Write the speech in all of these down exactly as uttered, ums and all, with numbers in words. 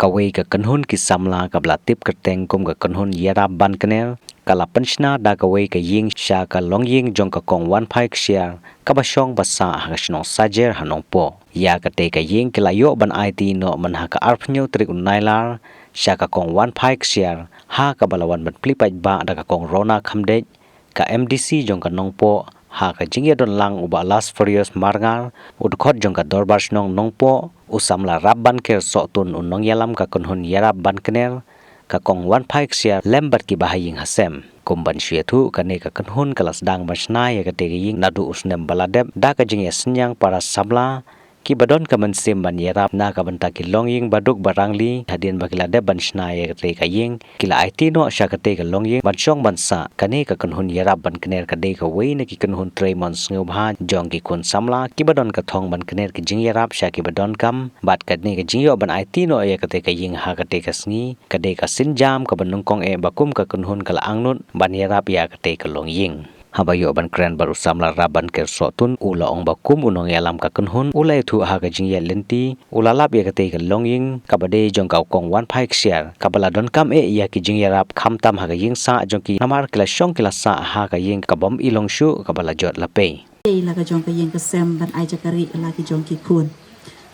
Kawei ka kynhun ki samla kaba la tip kyrteng kum ka kynhun Ïarap Ban Kner, ka la pynshna da kawei ka ïing sha ka longïing jong ka Kong Wanphai Ksiar, kaba shong ba sah ha ka shnong Sajer ha Nongpoh. Ïa katei ka ïing ki la ïoh ban aiti noh mynha ka arphew tarik u Nailar sha ka Kong Wanphai Ksiar, ha kaba la wan ban plie paidbah da ka Kong Rona Khamdeit, ka M D C jong ka Nongpoh, ha ka jingïadon lang u Bah Lasfarius Marngar, u dkhot jong ka Dorbar Shnong Nongpoh, u samla Rap Ban Kner Sohtun, u nongïalam ka kynhun Ïarap Ban Kner, ka Kong Wanphai Ksiar lem bad kiba ha ïing ha sem. Kum ban shu ïathuh, kane ka kynhun ka la sdang ban shna ïa katei ka ïing naduh u snem ba la dep, da ka jingïasynñiang para samla kiba don ka mynsiem ban ïarap na ka bynta ki longïing baduk barangli. Hadien ba ki la dep ban shna ïa katei ka ïing, ki la aiti noh sha katei ka longïing ban shong ban sah. Kane ka kynhun Ïarap Ban Kner ka dei kawei na ki kynhun trei mon sngewbha jong ki khun samla kiba don ka thong ban kner ki jingïarap sha kiba donkam, bad kane ka jingïoh ban aiti noh ïa katei ka ïing ha katei ka sngi, ka dei ka sienjam kaba nyngkong eh ba kum ka kynhun ka la angnud ban ïarap ïa katei ka longïing. Haba ïoh ban kren bad u samla Rap Ban Kner Sohtun, u la ong ba kum u nongïalam ka kynhun, u la ïathuh ha ka jingïaid lynti, u la lap ïa katei ka longïing kaba dei jong ka Kong Wanphai Ksiar, kaba la donkam eh ïa ki jingïarap khamtam ha ka ïing sah jong ki, namar ki la shong ki la sah ha ka ïing ka bym i long shuh, kaba la jot la pei. Ei la ka jong ka ïing ka sem ban ai jaka rieh la ki jong ki khun.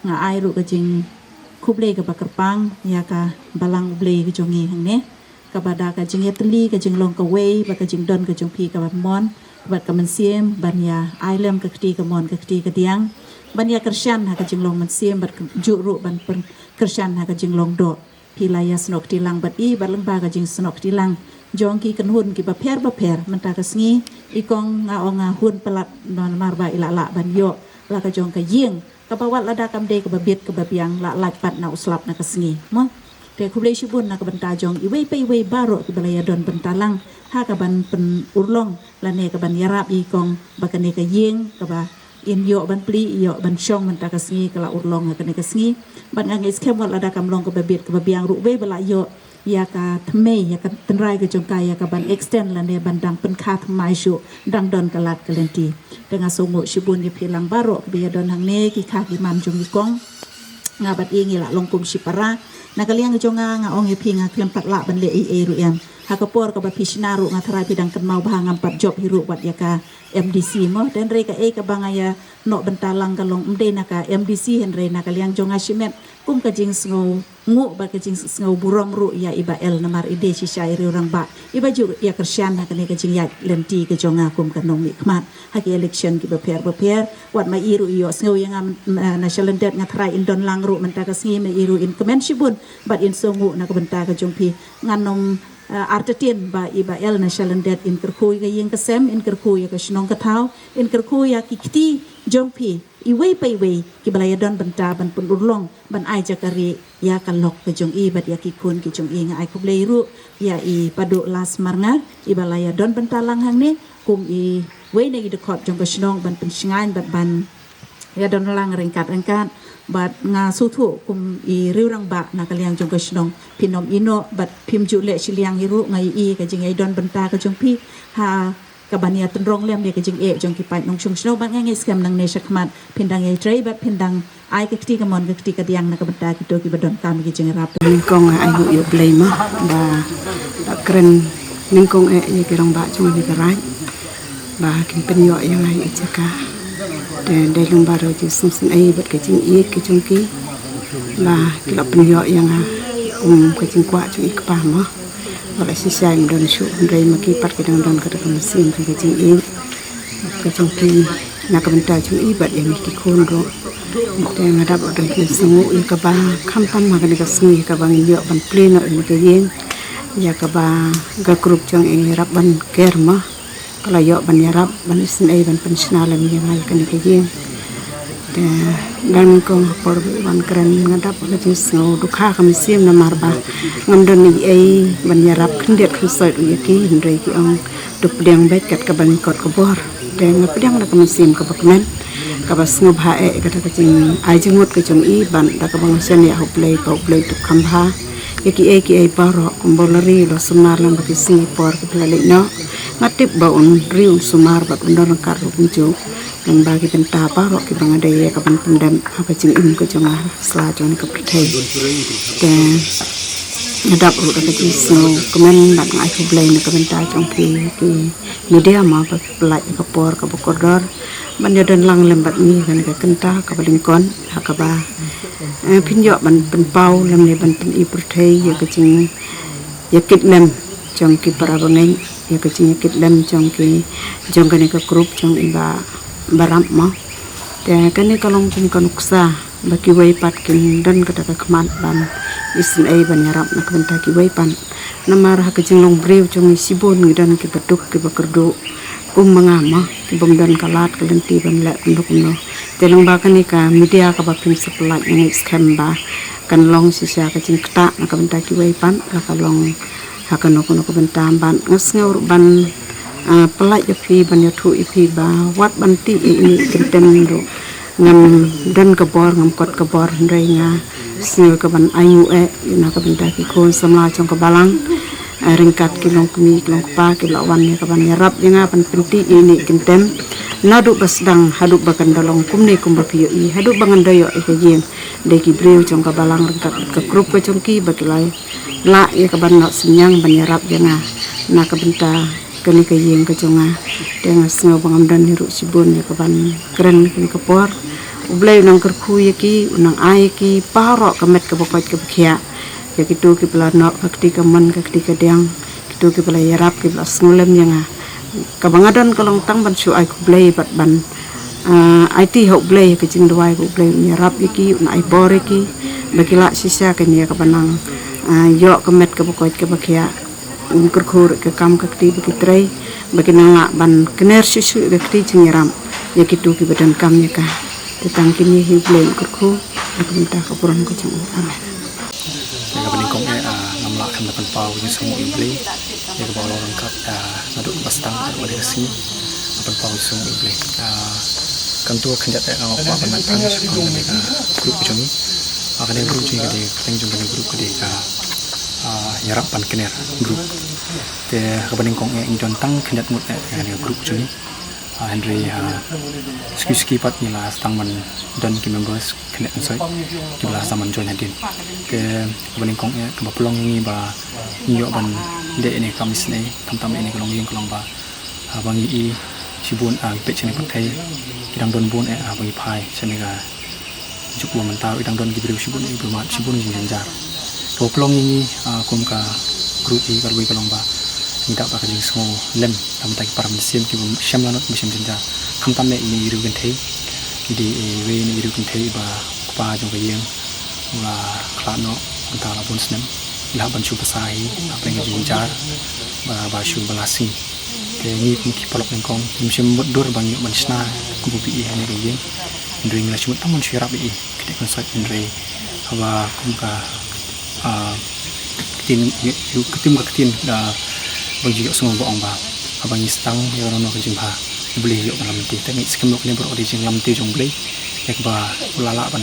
Nga ai ruh ka jingkhublei kaba kyrpang ïa ka Balang U Blei ka jong ngi hangne, kaba da ka jingïatylli ka jinglong kawei bad ka jingdon ka jong phi kaba mon bad ka mynsiem ban ïa ai lem ka kti kamon ka kti kadiang, ban ïa kyrshan ha ka jinglong mynsiem bad ka juh ruh ban pyn-, kyrshan ha ka jinglong doh. Phi la ïa snoh kti lang bad i, bad lyngba ka jingsnoh kti lang jong ki kynhun kiba pher bapher, mynta ka sngi i kong nga ong nga hun palat namar ba i la lah ban ïoh la ka jong ka ïing kaba wat lada kam dei kaba bit kaba biang, la lait pat na u slap na ka sngi, mo. Te khublei shibun na ka bynta jong iwei pa iwei baroh kiba la ïa don bynta lang ha ka ban pynurlong lane ka ban ïarap ïa i kong ba kane ka ïing kaba in ïoh ban plie, ïoh ban shong mynta ka sngi, ka la urlong ha kane ka sngi. Bad nga ngeit skhem wat lada kam long kaba bit kaba biang ruh, wei ba la ïoh ïa ka thymmei, ïa ka tynrai ka jong ka, ïa ka ban extend lane ban dang pynkha thymmai shuh, dang don ka lad ka lynti. Te nga sngewnguh shibun ïa phi lang baroh kiba ïa don hangne, ki kha ki mam jong i kong. Nga bad i ngi la long kum shi para. Na ka liang jong nga, nga ong ïa phi, nga khlem pat lah ban leh ei ei ruh em. Ha ka por kaba phi shna ruh nga tharai phi dang kynmaw bha, ngam pat jop hi ruh wat ïa ka M D C, mo. Te hynrei kaei kaba nga ïa noh bynta lang ka long ym dei na ka M D C, hynrei na ka liang jong nga shimet, kum ka jingsngew nguh bad ka jingsngew burom ruh ïa i Bah L, namar i dei shisha i riewrangbah iba ju ïa kyrshan ha kane ka jingïaid lynti ka jong nga kum ka nongmihkhmat ha ki election kiba pher bapher. Wat ma i ruh i ïohsngew ïa nga, na sha lyndet nga tharai in don lang ruh mynta ka sngi, ma i ruh in kmen shibun bad in sngewnguh na ka bynta ka jong phi. Ngan ym, eh, artatien ba i Bah L na sha lyndet in kyrkhu ïa ka ïing ka sem, in kyrkhu ïa ka shnong ka thaw, in kyrkhu ïa ki kti jong phi iwei pa iwei kiba la ïa don bynta ban pynurlong, ban ai jaka rieh ïa ka lok ka jong i bad ïa ki khun ki jong i. Nga ai khublei ruh ïa i Paduh Las Marngar iba la ïa don bynta lang hangne kum iwei na i dkhot jong ka shnong ban pynshngaiñ bad ban ïa don lang ryngkat ryngkat. Bad nga sngewthuh kum i riewrangbah na ka liang jong ka shnong, phin ym ïehnoh bad phim ju leh shiliang hi ruh, nga ïohi ka jingïadon bynta ka jong phi ha ka ban ïa tynrong lem ïa ka jingeh jong ki paid nongshong shnong. Bad nga ngeit skhem nangne shakhmat phin dang ïai trei bad phin dang ai ka kti kamon ka kti kadiang na ka bynta kito kiba donkam ïa ka jingïarap. Nyngkong ai nguh ïa U Blei mo, ba, ba kren nyngkong eh ïa ki rangbah jong ngi ka raid ba kin pynïoh ïa nga ïa ka jaka. Te dei lyngba ruh ka jingsngewsynei bad ka jingïeit ka jong ki ba ki la pynïoh ïa nga kum ka jingkwah jong i kpa mo. Wat la shisha im don shuh, hynrei ma ki pat ki dang don kata ka mynsiem ka jingïeit ka jong ki na ka bynta jong i bad ïa ngi ki khun ruh. Te nga dap da ka jingsngewnguh ïa kaba khamtam ha kane ka sngi kaba ngin ïoh ban plie noh ïa ka ïing, ïa kaba ka group jong i Ïarap Ban Kner mo, ka la ïoh ban ïarap, ban isynei, ban pynshna lem ïa nga ïa kane ka ïing. Te dang nyngkong ha por ba i wan kren nga dap da ka jingsngew dukha ka mynsiem namar ba ngam don ei ei ban ïarap khyndiat khynsoit ïa ki, hynrei ki ong to pdiang beit kat kaba nyngkong ka bor. Te nga pdiang da ka mynsiem kaba kmen, kaba sngewbha eh kata ka jingai jingmut ka jong i, bad da kaba nga shaniah ha U Blei ba U Blei u tip kham bha ïa kiei kiei baroh. Kumba u la ri u la sumar lem bad ki sngi por kiba la leit noh, nga tip ba un ri un sumar bad un don ryngkat ruh kumjuh. Ba ki bynta baroh kiba nga dei ïa ka ban pyndep ha ka jingim ka jong nga sla jong ka pyrthei. Te nga dap ruh da ka jingsngew kmen bad nga ai khublei na ka bynta jong phi ki media ma ba phi pynlait ïa ka por kaba kordor ban ïa don lang lem bad ngi ha kane ka kynta kaba lyngkot ha kaba, eh, phin ïoh ban pynpaw lem ne ban pyni pyrthei ïa ka jing ïa kit lem jong ki para bangeit, ïa ka jing ïa kit lem jong ki, jong kane ka group jong i ba, ba rap mo. Te kane ka long kum ka nuksa ba kiwei pat kin don kata ka khmat ban isynei ban ïarap na ka bynta kiwei pat. Namar ha ka jinglong briew jong ngi shibun ngi don kiba duk kiba kyrduh kum ma nga mo, ki bym don ka lad ka lynti ban leh kumno kumno. Te lyngba kane ka media kaba phin sa pynlait, nga ngeit skhem ba kan long shisha ka jingktah na ka bynta kiwei pat, la ka long ha kano kano ka bynta. Bad nga sngew ruh ban, ah, pynlait ïa phi, ban ïathuh ïa phi ba wat ban tih ïa ine i kyntem ruh. Ngam don ka bor, ngam kot ka bor, hynrei nga sngew ka ban ainguh eh ïa na ka bynta ki khun samla jong ka balang, ah, ryngkat ki longkmie ki longkpa kiba la wan ïa ka ban ïarap ïa nga ban pyntih ïa ine i kyntem. Naduh ba sdang haduh ba kan da long kumne kumba phi ïohi, haduh ba ngan da ïoh ïa ka ïing, dei ki briew jong ka balang ryngkat ka group ka jong ki ba ki la lah ïa ka ban noh synñiang ban ïarap ïa nga na ka bynta kane ka ïing ka jong nga. Te nga sngew ba ngam don hi ruh shibun ïa ka ban kren kane ka por. U Blei u nang kyrkhu ïa ki, u nang ai ïa ki baroh ka met kaba koit kaba khiah. Ïa kito kiba la noh ka kti kamon ka kti kadiang, kito kiba la ïarap kiba la sngewlem ïa nga. Kaba nga don ka long tang ban shu ai khublei bad ban, ah, aiti ha U Blei, ka jingduwai ba U Blei un ïarap ïa ki, un ai bor ïa ki, ba ki lah shisha kane ïa kaba nang, ah, ïoh ka met kaba koit kaba khiah. Un kyrkhu ruh ka kam ka kti ba ki trei, ba ki nang lah ban kner shuh shuh ka kti jingïarap ïa kito kiba donkam ïa ka. Te tang kine hi U Blei un kyrkhu na ka bynta ka burom ka jong u. Amen. Ïa kaba nyngkong eh, ah, ngam lah khlem da pynpaw ka jingsngewnguh ïa U Blei ïa kaba u la long ryngkat, ah, naduh kaba sdang haduh kane ka sngi. Nga pynpaw ka jingsngewnguh ïa U Blei. Ah, kan tu khyndiat eh nga kwah ban map thank shaphang kane ka group ka jong ngi. Ah, kane ka group jong ngi ka dei, ka kyrteng jong kane ka group ka dei ka, ah, Ïarap Ban Kner group. Te kaba nyngkong eh ngi don tang khyndiat ngut eh ïa kane ka group ka jong ngi. Ah, hynrei, ah, suki suki pat ngi la sdang ban don ki members khyndai khyndai kiba la sdang ban join hadien. Te kaba nyngkong eh kaba pynlong ïa ngi ba ngi ïoh ban leh ïa kane ka kam isynei, khamtam ïa kane ka longïing ka long ba, ah, ba ngi i shibun, ah, ngi peit shane pyrthei, ki dang don bun eh, ah, ba ngi phai shane ka juk ba mynta ruh i dang don ki briew shibun, i briew mad shibun, ki jingjynjar. Kaba pynlong ïa ngi, ah, kum ka group i ka rwai ka long ba ngi dap da ka jingsngew lem na ka bynta ki para mynsiem kiba shem lanot kiba shem jynjar. Khamtam eh ine i riew kynthei, i dei iwei ine i riew kynthei ba u kpa jong ka ïing u la khlad noh mynta la bun snem. I la hap ban shu basa hi hapdeng ka jingjynjar ba, ba shu ba la sngi. Te ngi kum ki paralok nyngkong ngim shym mutdur ba ngi ïoh ban shna kumba phi i ha kane ka ïing. Hynrei ngi la shu mut tang ban shu ïarap ïa i. Kynthei kynsoit hynrei haba kum ka, ah, ktien, ïa, ïa, ktien ka ktien, ah, ba ngi ju ïohsngew ba ong ba haba ngi sdang ïa kano kano ka jingbha, U Blei u ïoh ban lam lynti. Te ngi skhem ba kane baroh ka dei jinglam lynti jong U Blei ïa kaba u la lah ban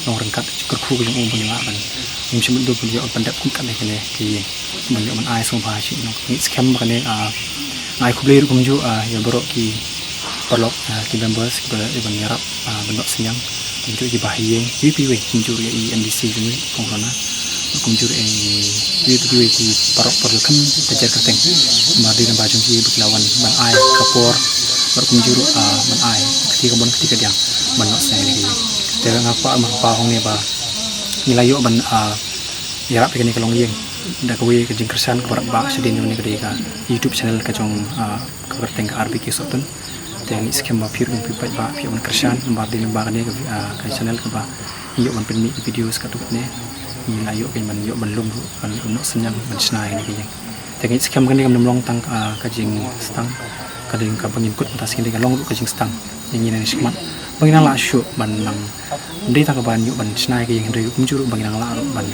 long ryngkat ka jingkyrkhu ka jong u ba ngi lah ban, ngim shym mutdur ba ngi ïoh ban pyndep kum kane kane ka ïing. Ba ngi ïoh ban ai sngewbha sha i nong. Ngi skhem ba kane, ah, nga ai khublei ruh kumjuh, ah, ïa baroh ki paralok, ah, ki members kiba ïa ban ïarap, ah, ban noh synñiang, kumjuh kiba ha ïing, kiwei kiwei, kumjuh ruh ïa i M D C jong ngi Kong Rona, kumjuh ruh ïa kiwei kiwei ki paralok paralok kynthei kyrteng. Namar dei lyngba jong ki ba ki la wan ban ai ka por bad kumjuh ruh, ah, ban ai ka kti kamon ka kti kadiang ban noh synñiang ïa kane ka ïing. Te nga kwah ban pynpaw hangne ba ngi la ïoh ban, ah, ïarap ïa kane ka longïing da kawei ka jingkyrshan kaba radbah shadien jong kane ka dei ka YouTube channel ka jong, ah, ka kyrteng ka R B K Sohtun. Te ngi skhem ba phi ruh phi paidbah phi ïoh ban kyrshan namar dei lyngba kane ka, ah, ka channel kaba ngi ïoh ban pynmih ki videos katto katne. Ngi la ïoh ban, ïoh ban lum ruh ban noh synñiang ban shna ïa kane ka ïing. Te ngi skhem kane kam long tang, ah, ka jingsdang, ka dei kaba ngim kut mynta sngi, ka long ruh ka jingsdang ïa ngi na ngi shikmat ba ngin nang lah shuh ban nang, ym dei tang kaba ngi ïoh ban shna ïa ka ïing hynrei kumjuh ruh ba ngin nang lah ruh ban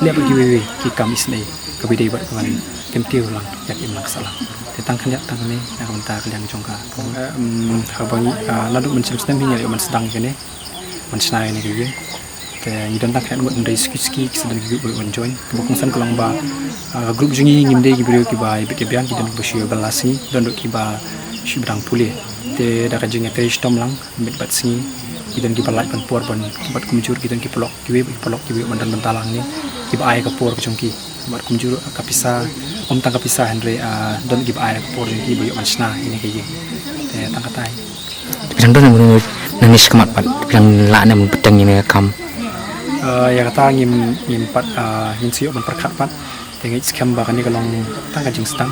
leh bad kiwei kiwei ki kam isynei kaba dei bad ka ban kyntiew lang ïa ka imlang ka sahlang. Te tang khyndiat tang kane na ka bynta ka liang jong ka. Em, haba ngi, ah, naduh mynshem snem hi ngi la ïoh ban sdang ïa kane, ban shna ïa kane ka ïing. Te ngi don tang khyndai ngut, hynrei suki suki ki sa don ki group ba ïoh ban join. Kaba kongsan ka long ba, ah, group jong ngi ngim dei ki briew kiba ïabit ïabiang, ki don kiba shu ïoh ban last ngi, don ruh kiba shu ba dang pule. Te da ka jingïatrei shitom lang, miet bad sngi, ki don kiba lait ban por ban, ki bad kumjuh ki don ki paralok, kiwei ki paralok kiba ïoh ban don bynta lang ne, kiba ai ka por ka jong ki. Bad kumjuh ka pisa, ym tang ka pisa hynrei, ah, don kiba ai ka por jong ki ba ïoh ban shna ïa kane ka ïing. Te tang katai. Phi dang don ne mynno nangne shakhmat pat, phi dang lah ne mynno bteng ïa kane ka kam? Ah, ïa kata ngim, ngim pat, ah, ngin sa ïoh ban pyrkhat pat. Te nga ngeit skhem ba kane ka long tang ka jingsdang.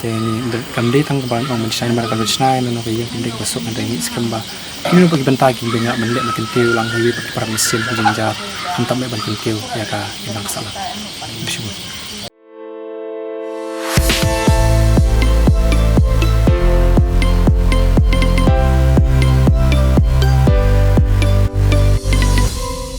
Te ngi, kam dei tang ba ong ban shna, namar ka ban shna ïa kano ka ïing kam dei kaba suk, hynrei nga ngeit skhem ba kino kino ki bynta kiba ngi lah ban leh ban kyntiew lang, iwei pat ki para mynsiem ki jynjar, khamtam leh ban kyntiew ïa ka imlang ka sahlang. Khublei shibun.